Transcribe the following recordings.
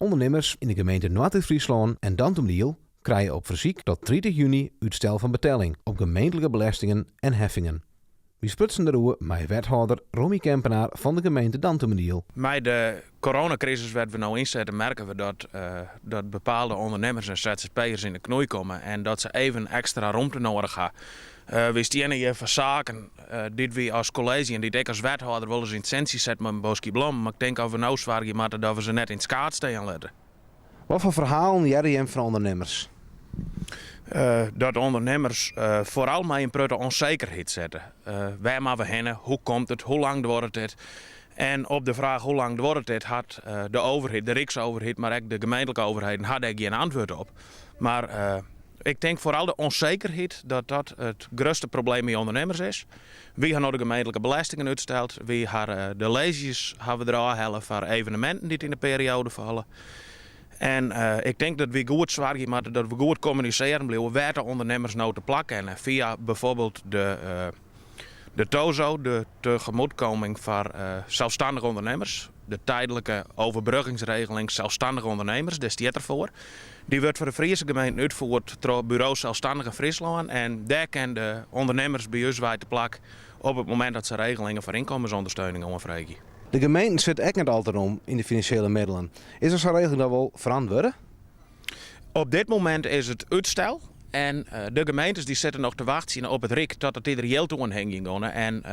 Undernimmers yn de gemeente Noardeast-Fryslân en Dantumadiel krije op fersyk tot 30 juny útstel fan betelling op gemeentlike belestingen en heffingen. Wy sprutsen deroer mei wethâlder Rommy Kempenaar fan de gemeente Dantumadiel. Mei de coronakrisis wêr't we no yn sitte merke we dat, dat bepaalde ûndernimmers en ZZP'ers yn de knoei komme en dat se even ekstra romte noadich ha. Wy steane hjir foar saken dy't wy as kolleezje en dy't ik as wethâlder wolris yn it sintsje set mei in boskje blommen, mar ik tink dat we no soargje moatte dat we se net yn it skaad stean litte. Wat foar ferhalen hearre jim fan ûndernimmers? Dat ûndernimmers foaral mei in protte ûnsekerheid sitte. Wêr moatte we hinne? Hoe komt it? Hoe lang duorret dit? En op de fraach hoe lang duorret dit hat de overheid, de ryksoverheid, mar ek de gemeentlike overheden ha dêr gjin antwurd op. Mar ik tink foaral de ûnsekerheid dat dat it grutste probleem by ûndernimmers is. Wy ha no de gemeentlike belestingen útsteld. Wy ha de leezjes ha we derôf helle foar eveneminten dy't yn de perioade falle. En ik tink dat wy goed soargje moatte dat we goed kommunisearjen bliuwe wêr't de ûndernimmers no te plak kinne. Fia bijvoorbeeld de, de TOZO, de tegemoetkoming foar selsstannige ûndernimmers. De tijdelijke overbruggingsregeling zelfstandige ondernemers, dêr stiet er foar. Dy wurdt foar de Friese gemeenten útfierd troch Bureau Zelfstandigen Fryslân en dêr kinne de ûndernimmers by ús wei te plak op it momint dat se regelingen foar ynkommensûndersteuning oanfreegje. De gemeenten sitte ek net al te rom yn de finansjele middelen. Is der sa'n regeling dan wol ferantwurde? Op dit momint is it útstel en de gemeentes dy sitte noch te wachtsjen op it Ryk tot dat dy der jild oan hingjen geane. En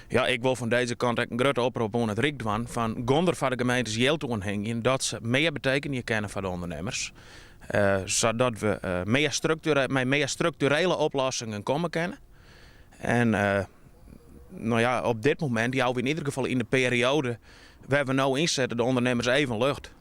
ja, ik wol fan dizze kant ek in grutte oprop oan it Ryk dwaan fan gean der foar de gemeentes jild oan hingjen dat se mear betekenje kinne foar de ûndernimmers. Sadat we mear mei mear strukturele oplossingen komme kinne. En no ja, op dit momint jouwe we yn ieder gefal yn de perioade wêr't we no yn sitte de ûndernimmers even lucht.